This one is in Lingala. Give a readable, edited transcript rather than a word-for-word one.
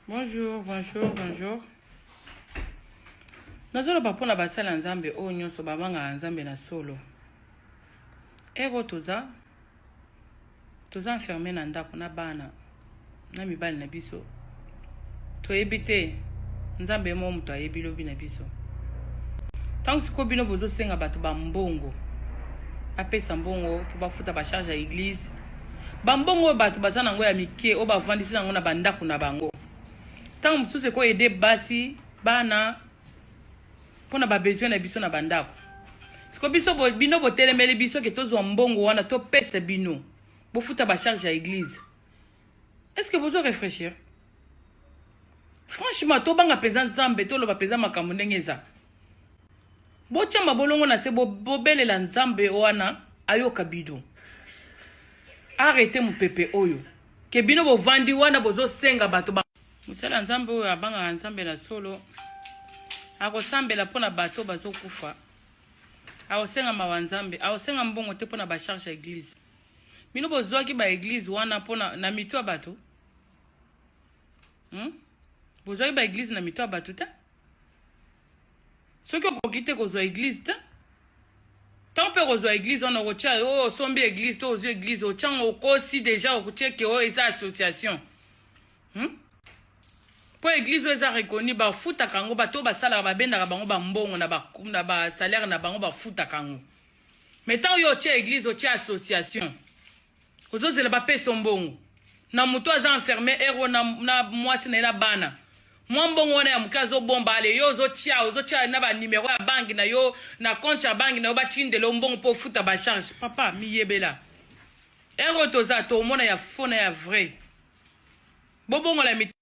Bonjour, bonjour, bonjour. Nazoloba mpona basali ya Nzambe oyo nyonso babangaka Nzambe na solo. Ero toza toza enferme na ndako na bana na mibali na biso, toyebi te Nzambe ye moko moto ayebi lobi na biso. Ntango sikoyo bino bozosenga bato bambongo, bapesa mbongo mpo bafuta bacharge ya eglise, bambongo oyo bato baza nango ya mike oyo bavandisi yango na bandako na bango, ntango mosusu ekoyede basi bana mpo na babesoin na biso na bandako. Siko biso bino botelemeli biso ke tozwa mbongo wana topesa bino bofuta bacharge ya eglise. Est ce que bozo réfléchir franchement? Tobanga mpenza Nzambe, toloba mpenza makambo ndenge eza. Botya mabolongo na se, bobelela Nzambe wana ayoka bino, arrête mopepe oyo ke bino bovandi wana bozosenga bato. Mosala Nzambe oyo abangaka Nzambe na solo akosambela mpo na bato bazokufa, akosenga mawa Nzambe, akosenga mbongo te mpo na bacharge ya eglise. Bino bozwaki baeglise wana mpona na mito ya bato, Bozwaki baeglise na mito ya bato te. Soki okoki te kozwa eglise te, ntango mpe kozwa eglise wana, okotia oyo osombi eglise to ozwi eglise, otyango, okosi deja, okotie ke oyo eza association, Mpo eglise oyo eza reconnu, bafutaka yango. Bato oyo basalaka, babendaka bango bambongo na basalaire na bango, bafutaka yango. Mais ntango yo otia eglise, otia association, ozozela bapesa mbongo na moto aza enfermé ero na mwasi na ye na bana, mwa mbongo wana ya moke azobomba, ale yo ozotia na banimero ya banque na yo, na compte ya banque na yo, batindela yo mbongo mpo ofuta bacharge. Papa, miyebela ero toza, tomona ya faux na ya vrai. Bobongola.